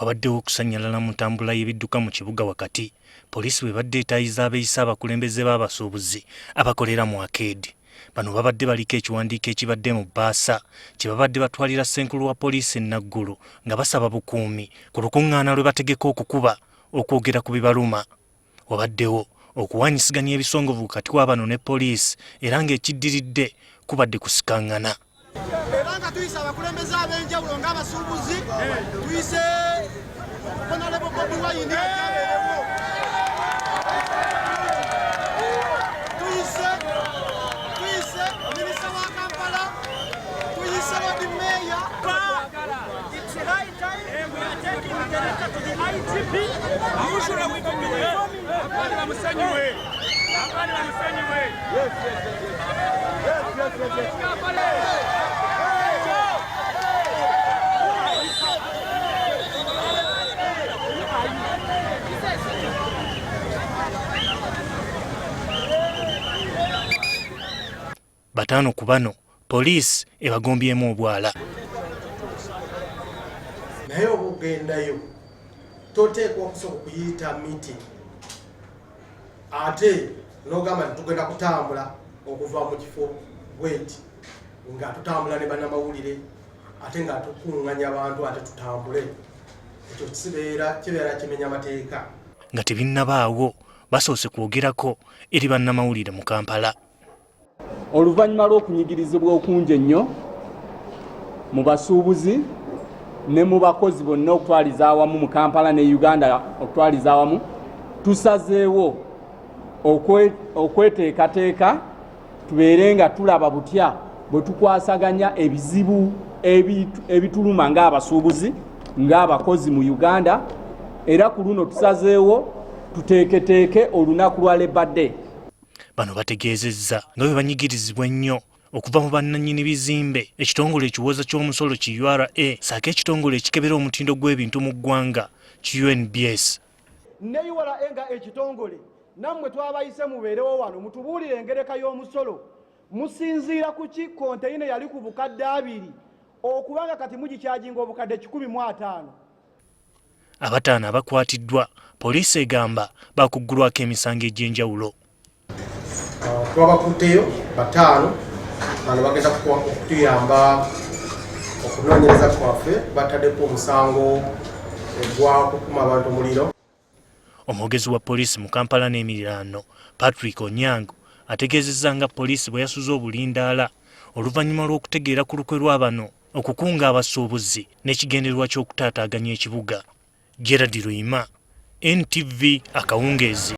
Wabaddewo okusannyalala mu ntambula y'ebidduka mu kibuga wakati, poliisi bw'ebadde etaayiza abeeyisa abakulembeze b'abasuubuzi abakolera mu akeedi. Bano babadde baliko ekiwandiiko ekibadde mu bbaasa kye babadde batwalira ssenkulu wa poliisi e Naggulu nga basaba bukuumi ku lukuŋŋaana lwe bategeka okukuba okwogera ku bibaluma. Wabaddewo okuwaanyisiganya ebisongovu wakati wa bano ne poliisi era ng'ekiddiridde kubadde kusikaŋŋana. Era nga tuyise abakulembeze ab'enjawulo ng'abasuubuzi, tuyise Honorable Bobi Wine abeerewo, tuyise minisita wa Kampala, tuyise Lord Mayor. Bataano ku bano poliisi ebagombyemu obwala. Naye oba ogendayo toteekwa okusooka okuyita meeting ate n'ogamba nti tugenda kutambula okuva mu kifo bweti nga tutambula ne bannamawulire ate nga tukunganya abantu ate tutambule, ekyo kibeera kimenya mateeka. Nga tebinnabaawo basoose kwogerako eri bannamawulire mu Kampala. Oluvannyuma lw'okunyigirizibwa okungi ennyo mu basuubuzi ne mu bakozi bonna okutwaliza awamu mu Kampala ne Uganda okutwaliza awamu, tusazeewo okweteekateeka tubeere nga tulaba butya bwe tukwasaganya ebizibu ebituluma ng'abasuubuzi ng'abakozi mu Uganda, era ku luno tusazeewo tuteeketeeke olunaku lwa Labor Day. Bano bategeezezza nga bwe banyigirizibwa ennyo okuva mu bannannyini bizimbe, ekitongole ekiwooza ky'omusolo ki URA ssaako ekitongole ekikebera omutindo gw'ebintu mu ggwanga ki UNBS. Ne URA nga ekitongole nammwe twabayise mubeerewo wano mutubuulire engereka y'omusolo, musinziira ku ki konteyina yali ku bukadde 2 okubanga kati mugikyajinga obukadde 150. Abataano abakwatiddwa poliisi egamba bakuggulwako emisango egy'enjawulo. Twabakutteyo bataano, bano bagenda okutuyamba okunoonyereza kwaffe, bataddeko omusango ogwa kukuma abantu omuliro. Omwogezi wa poliisi mu Kampala n'emiriraano Patrick Onyango ategeezezza nga poliisi bwe yasuze obulindaala oluvannyuma lw'okutegeera ku lukwe lwa bano okukunga abasuubuzi n'ekigendererwa ky'okutaataaganya ekibuga. Gerald Luyima, NTV akawungeezi.